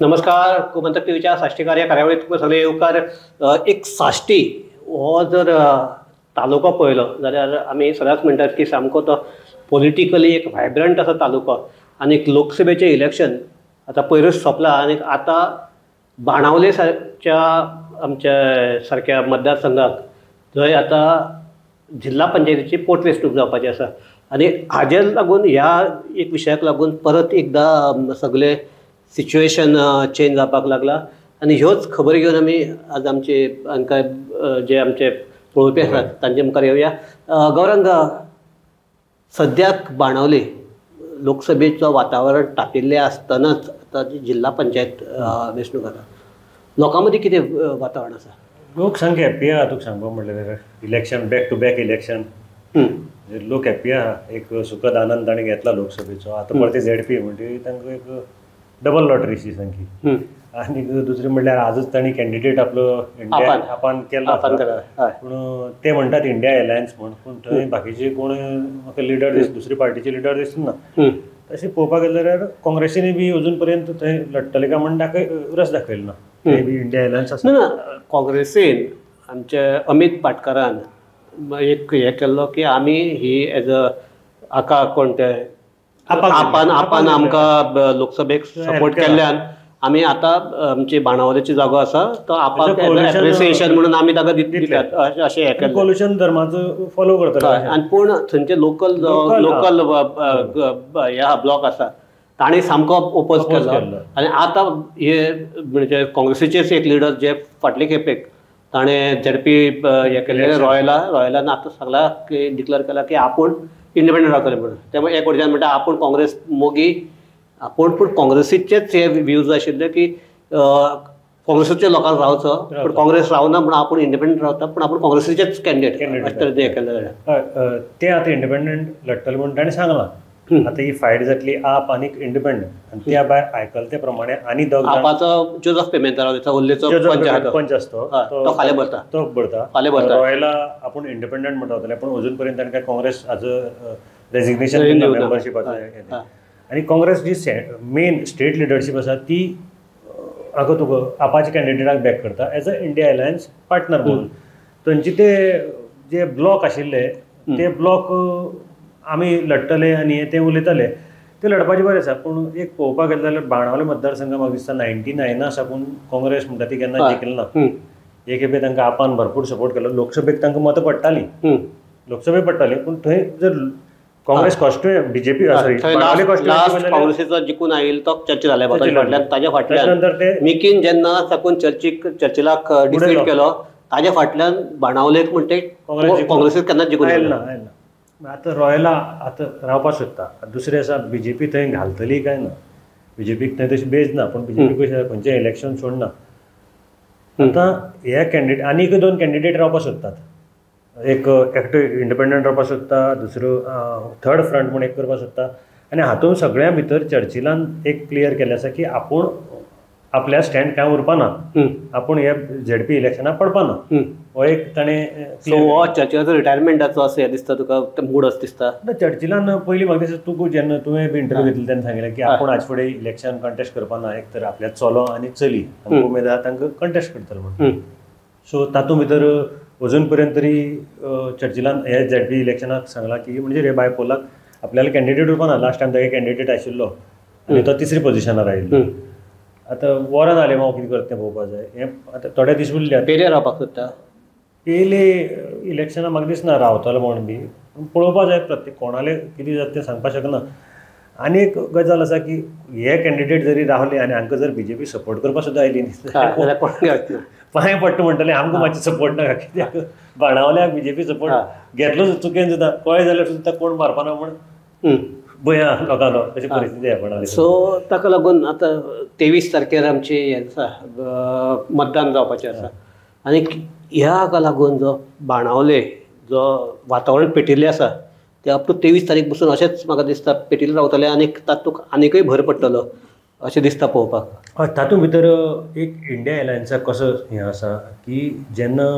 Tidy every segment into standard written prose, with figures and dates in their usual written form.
नमस्कार, गोमंतक टीव्हीच्या साश्टीकार या कार्यावळीत तुमकां सगळे येवकार. एक साश्टी हो जर तालुको पळयलो जाल्यार आमी सदांच म्हणटात की सामको तो पॉलिटिकली एक व्हायब्रंट असो तालुको आनी लोकसभेचें इलेक्शन आतां पयरूच सोंपलां आनी आतां बाणावले सारक्या आमच्या सारक्या मतदारसंघाक जंय आतां जिल्हा पंचायतीची पोटवेंचणूक जावपाची आसा आनी हाजेर लागून ह्या एक विशयाक लागून परत एकदां सगळे सिच्युएशन चेंज जावपाक लागला आनी ह्योच खबरी घेवन आमी आज आमचे हांकां जे आमचे पळोवपी आसात तांचे मुखार येवया. गौरंग, सद्याक बाणावले लोकसभेचो वातावरण तापिल्लें आसतनाच आतां जिल्हा पंचायत वेंचणूक आसा, लोकां मदीं कितें वातावरण आसा? लोक सामके हॅप्पी आहा. तुका सांगपाक म्हणलें जाल्यार election, back to back election, लोक हॅप्पी आहा. एक सुखद आनंद ताणें घेतला लोकसभेचो. आतां परते झेडपी म्हणटकीर तांकां एक डबल लॉटरीशी सामकी. आनी दुसरें म्हणल्यार आजच तांणी कॅन्डिडेट आपलो इंडिया आपण केला, पूण ते म्हणटात इंडिया अलायन्स म्हूण, पूण थंय बाकीचे कोण म्हाका लिडर दीस दुसरी पार्टीचे लिडर दिसना. तशें पळोवपाक गेलें जाल्यार काँग्रेसीन बी अजून पर्यंत थंय लडटले काय म्हण दाखय रस दाखयलो ना. थंय बी इंडिया अलायन्स आसा ना. काँग्रेसीन आमचे अमीत पाटकारान एक हें केल्लो की आमी ही एज अ आका कोण ते आपण आपण आमकां लोकसभेक सपोर्ट केल्ल्यान आमी आतां आमची बाणावलेची जागो आसा तो आपाक एप्रिसिएशन म्हणून आमी ताका दितात अशें हें केलें. कोल्युशन धर्माचो फॉलो करतले आनी पूण थंयचे लोकल लोकल ह्या ब्लॉक आसा तांणी सामको ओपोज केलो आनी आतां हे म्हणजे काँग्रेसीचेच एक लिडर जे फाटले खेपेक ताणें झेडपी हें केलें रॉयला, रॉयलान आतां सगळ्या डिक्लेअर केला की आपूण इंडिपेंडंट रावतले म्हणून. त्यामुळे एक वटेच्यान म्हणटा आपूण काँग्रेस मोगी आपूण, पूण काँग्रेसीचेच हे व्यूज आशिल्ले की काँग्रेसीच्या लोकांक रावचो, पूण काँग्रेस रावना म्हण आपूण इंडिपेंडंट रावता, पूण आपूण काँग्रेसीचेच कॅन्डिडेट अशें तरेन हें केलें. ते आतां इंडिपेंडंट लडटले म्हूण ताणें सांगलां. आतां ही फायट जातली आप आनी इंडिपेंडंट आनी त्या भायर आयकल ते प्रमाणे आनी दोग आपाचो जोजफ पिमेंता उल्लेचो पंच आसता तो फाल्यां भरता, तो भरता फाल्यां भरता. रॉयला आपूण इंडिपेंडंट म्हणटा वतले, पूण अजून पर्यंत ताणें काय काँग्रेस हाजो रेजिग्नेशन मेंबरशिपाचो. आनी काँग्रेस जी मेन स्टेट लिडरशीप आसा ती आगो तुका आपाच्या कॅन्डिडेटाक बॅक करता as a India alliance partner म्हणून. थंयचे ते जे ब्लॉक आशिल्ले ते ब्लॉक आमी लडटले आनी हे ते उलयताले, ते लडपाचें बरें आसा. पूण एक पळोवपाक गेलें जाल्यार बाणावले मतदारसंघ म्हाका दिसता 99 साकून काँग्रेस म्हणटा ती केन्ना जिखली ना. एक खेपे तांकां आपान भरपूर सपोर्ट केलो, लोकसभेक तांकां मतां पडटालीं, लोकसभेक पडटाली, पूण थंय जर काँग्रेस कॉन्स्टिट्युएंट बीजेपी सॉरी काँग्रेसीचो जिखून आयिल्लो तो चर्चिल जाले फाटल्यान, ताज्या फाटल्यान ते मिकीन जेन्ना साकून चर्चिलाक डिफीट केलो ताज्या फाटल्यान बाणावलेक म्हणटे काँग्रेसीक केन्नाच जिखून आयलो ना. आतां रॉयला आतां रावपाक सोदता. दुसरें आसा बीजेपी थंय घालतली काय ना, बीजेपीक थंय तशी बेज ना, पूण बीजेपी कशें खंयचें इलेक्शन सोडना. आतां हे कॅन्डिडेट आनीक दोन कॅन्डिडेट रावपाक सोदतात, एक एकटो इंडिपेंडंट रावपाक सोदता, दुसरो थर्ड फ्रंट म्हूण एक करपाक सोदता. आनी हातूंत सगळ्यां भितर चर्चिलान एक क्लियर केल्लें आसा की आपूण आपल्या स्टँड काय उरपा ना, आपूण हे झेडपी इलेक्शनाक पडपा ना, हो एक ताणें. सो हो चर्चिलाचो रिटायरमेंटाचो असो दिसता तुका मूड असो दिसता? ना, चर्चिलान पयलीं म्हाका दिसता तुका जेन्ना तुवें बी इंटरव्यू घेतली तेन्ना सांगिल्लें की आपूण आज फुडें इलेक्शन कंटेस्ट करपा ना, एक तर आपल्या चलो आनी चली हांकां उमेद आहा तांकां कंटेस्ट करतलो म्हणून. सो तातूंत भितर अजून पर्यंत तरी चर्चिलान हे झेडपी इलेक्शनाक सांगलां की म्हणजे रे बाय पोलाक आपल्याला कॅन्डिडेट उरपा ना. लास्ट टायम तागे कॅन्डिडेट आशिल्लो आनी तो तिसरी पोजिशनार आयिल्लो. आतां वॉरन आलेमांव कितें करता तें पळोवपाक जाय. हें आतां थोडे दीस उरल्यात. पेले रावपाक सोदता, पेले इलेक्शनाक म्हाका दिसना रावतलो म्हूण बी, पळोवपाक जाय प्रत्येक कोणाले कितें जाता तें सांगपाक शकना. आनी एक गजाल आसा की हे कॅन्डिडेट जरी रावले आनी हांकां जर बीजेपी सपोर्ट करपाक सुद्दां आयली न्ही, पांय पडटा म्हणटले आमकां मातशें सपोर्ट नाका, कित्याक बाणावल्याक बीजेपी सपोर्ट घेतलो चुकेन सुद्दां कळ्ळें जाल्यार सुद्दां कोण मारपाना म्हूण भंय लोकांलो, अशी परिस्थिती आसा बाणावले. सो ताका लागून आतां 23 तारखेर आमचें हें आसा मतदान जावपाचें आसा आनी ह्या हाका लागून जो बाणावले जो वातावरण पेटिल्लें आसा ते अप टू 23 तारीख पसून अशेंच म्हाका दिसता पेटिल्लें रावतलें आनी तातूंत आनिकूय भर पडटलो अशें दिसता पळोवपाक. हय, तातूंत भितर एक इंडिया अलायन्साक कसो हें आसा की जेन्ना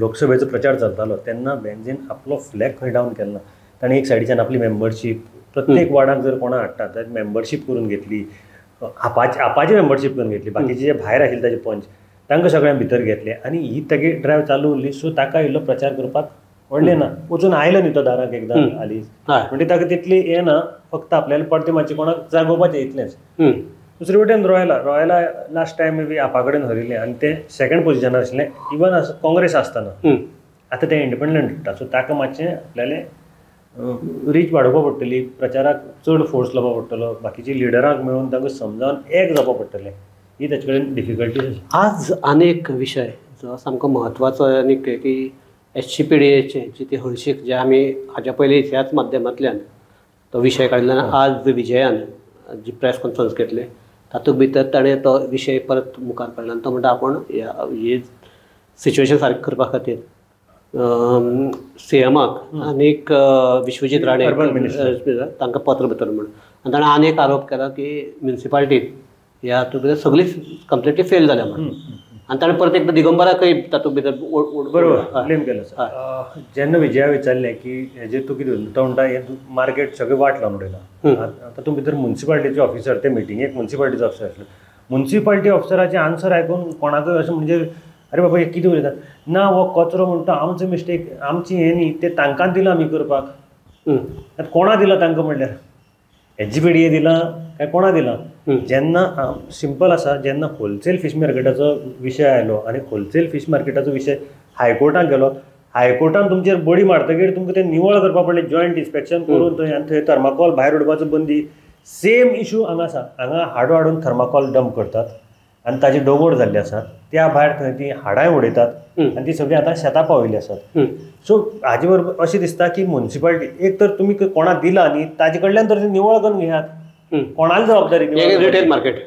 लोकसभेचो प्रचार चलतालो तेन्ना बेंजीन आपलो फ्लॅग खंय डावन केलो ना. ताणें एक सायडीच्यान आपली मेंबरशीप प्रत्येक वार्डाक जर कोणा हाडटा जाल्यार मेंबरशीप करून घेतली, आपाची मेंबरशीप करून घेतली, बाकीचे जे भायर आशिल्ले ताजे पंच तांकां सगळ्यांक भितर घेतले आनी ही तागी ड्रायव चालू उरली. सो ताका इल्लो प्रचार करपाक व्हडलें ना, वचून आयलो न्ही तो दाराक एकदां हालींच, म्हणजे ताका तितली हें ना, फक्त आपल्याला परते मातशें कोणाक जागोवपाचें इतलेंच. दुसरे वटेन रॉयला लास्ट टायम बी आपा कडेन हरिल्लें आनी तें सेकंड पोजिशनार आशिल्लें इवन काँग्रेस आसतना. आतां तें इंडिपेंडंट उरता, सो ताका मातशें आपल्यालें रीच वाडोवपा पडटली, प्रचाराक चड फोर्स लावपा पडटलो, बाकीच्या लिडरांक मेळून तांकां समजावन एक जावपा पडटलें. ही ताचे कडेन डिफिकल्टी. आज आनी एक विशय जो सामको म्हत्वाचो आनी की SGPDAचे जी ती हळशीक जे आमी हाज्या पयलीं ह्याच माध्यमांतल्यान तो विशय काडिल्ल्यान आज विजयान जी प्रेस कॉन्फरन्स घेतली तातूंत भितर ताणें तो विशय परत मुखार काडला आनी तो म्हणटा आपूण ही सिच्युएशन सारकें करपा खातीर सीएमाक आनीक विश्वजीत राणे तांकां पत्र बरयतलो म्हूण. आनी ताणें आनी एक आरोप केला की म्युनिसिपालिटीत ह्या हातूंत भितर सगळीच कंप्लिटली फेल जाल्या म्हणून. आनी ताणें परत एकदां दिगंबराकय तातूंत भितर बरोबर ब्लेम केलो. जेन्ना विजया विचारलें की हेजेर तूं कितें उलयता, तो म्हणटा हें मार्केट सगळें वाट लावन उडयलां. आतां तूं भितर म्युनिसिपालिटीचे ऑफिसर, ते मिटिंगेक म्युनिसिपालिटीचो ऑफिसर आसलो, म्युनिसिपालिटी ऑफिसराचे आन्सर आयकून कोणाकय अशें म्हणजे अरे बाबा हे कितें उलयता ना, हो कचरो म्हणटा आमचो मिस्टेक, आमची हें न्ही, तें तांकां दिलां आमी करपाक. आतां कोणा दिलां तांकां म्हणल्यार SGPDA दिलां काय कोणा दिलां? जेन्ना सिंपल आसा, जेन्ना होलसेल फीश मार्केटाचो विशय आयलो आनी होलसेल फीश मार्केटाचो विशय हायकोर्टान गेलो, हायकोर्टान तुमचेर बडी मारतकीर तुमकां तें निवळ करपा पडलें, जॉयंट इन्स्पेक्शन करून थंय आनी थंय थर्माकोल भायर उडोवपाचो बंदी. सेम इशू हांगा आसा, हांगा हाडू हाडून थर्माकोल डंप करतात आनी ताजे दोंगोर जाल्ले आसात, त्या भायर थंय ती हाडांय उडयतात आनी ती सगळीं आतां शेतां पावयल्ली आसात. सो हाजे बरोबर अशें दिसता की म्युनिसिपालिटी एक तर तुमी कोणाक दिला न्ही ताजे कडल्यान तर निवळ करून घेयात, कोणाली जबाबदारी? रिटेल मार्केट,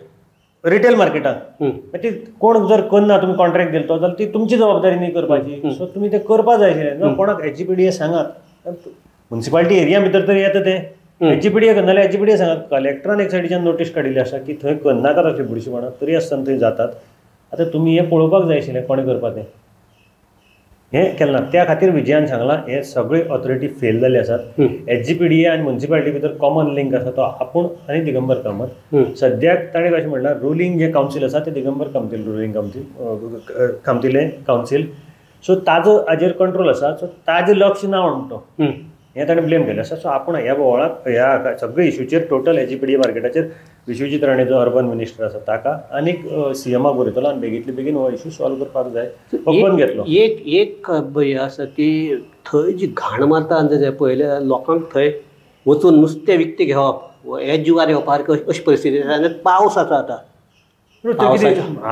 रिटेल मार्केटाक ती कोण जर करना तुमी कॉन्ट्रॅक्ट दिलो जाल्यार ती तुमची जबाबदारी न्ही करपाची. सो तुमी तें करपा जाय आशिल्लें. कोणाक SGPDA सांगात, म्युनिसिपालिटी एरिया भितर तरी येता तें SGPDA करना जाल्यार SGPDA सांगात. कलेक्टरान एक सायडीच्यान नोटीस काडिल्ली आसा की थंय करनाकात असली बुरशीपणां, तरी आसतना थंय जातात. आतां तुमी हें पळोवपाक जाय आशिल्लें कोणें करपा तें, हें केलें ना. त्या खातीर विजयान सांगलां हे सगळे ऑथॉरिटी फेल जाल्ले आसात. SGPDA आनी म्युनिसिपालिटी भितर कॉमन लिंक आसा, तो आपूण आनी दिगंबर कामत. सद्याक ताणें कशें म्हणलां, रुलींग जें कावन्सील आसा तें दिगंबर कामतील रुलींग कामतीलें कावन्सील, सो ताजो हाजेर कंट्रोल आसा, सो ताजें लक्ष ना म्हणटा तो, हें ताणें ब्लेम केलें आसा. सो आपूण ह्या बोवाळाक ह्या सगळे इशूचेर टोटल SGPDA मार्केटाचेर विश्वजीत राणे जो अर्बन मिनिस्टर आसा ताका आनीक सीएमाक बरयतलो आनी बेगींतले बेगीन हो इशू सॉल्व करपाक जाय. पळोवन घेतलो. एक एक हें आसा की थंय जी घाण मारता आनी पळयल्यार लोकांक थंय वचून नुस्तें विकतें घेवप हे जिवार येवपा सारकें अशी परिस्थिती आसा. आनी पावस आसा आतां,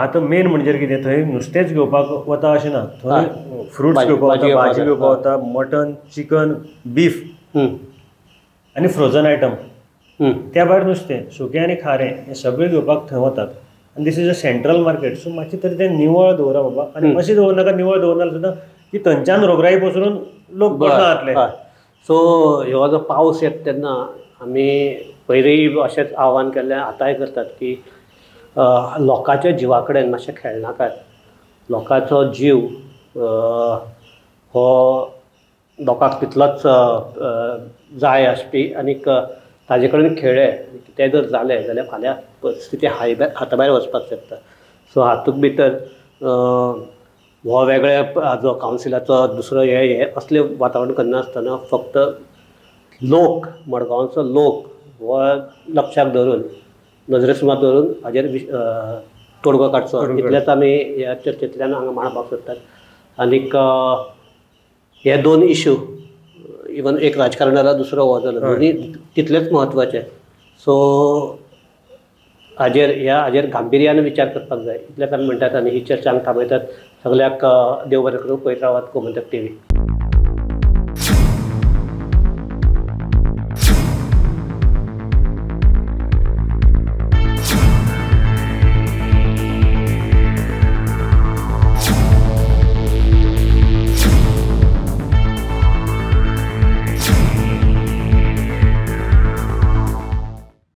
आतां मेन म्हणजे कितें, थंय नुस्तेंच घेवपाक वता अशें ना, थंय फ्रुट्स घेवपाक वता, भाजी घेवपाक वता, मटन, चिकन, बीफ आनी फ्रोजन आयटम, त्या भायर नुस्तें सुकें आनी खारें हें सगळें घेवपाक थंय वतात. आनी this is a central market, so मातशें तरी तें निवळ दवरा बाबा. आनी अशें दवरनाका, निवळ दवरना सुद्दां की थंयच्यान रोगराई पसरून लोक पडना जातले. सो हो जो पावस येता तेन्ना आमी पयलीं अशेंच आव्हान केल्लें, आतांय करतात की लोकांच्या जिवा कडेन मातशें खेळनाकात. लोकांचो जीव हो लोकांक तितलोच जाय आसपी आनीक ताजे कडेन खेळ्ळे तें जर जालें जाल्यार फाल्यां परिस्थिती हाता भायर वचपाक शकता. सो हातूंत भितर हो वेगळे जो कावन्सिलाचो दुसरो हे असलें वातावरण करनासतना फक्त लोक, मडगांवचो लोक हो लक्षाक धरून, नजरे सुमार धरून हाजेर तोडगो काडचो इतलेंच आमी ह्या चर्चेंतल्यान हांगा मांडपाक सोदतात. आनीक हे दोन इशू, इवन एक राजकारण जाला, दुसरो हो जालो, दोनी तितलेच म्हत्वाचे. सो हाजेर ह्या हाजेर गांभिर्यान विचार करपाक जाय इतलेंच आमी म्हणटात आनी ही चर्चा हांगा थांबयतात. सगळ्याक देव बरें करूं. पळयत रावात गोमंतक टीव्ही.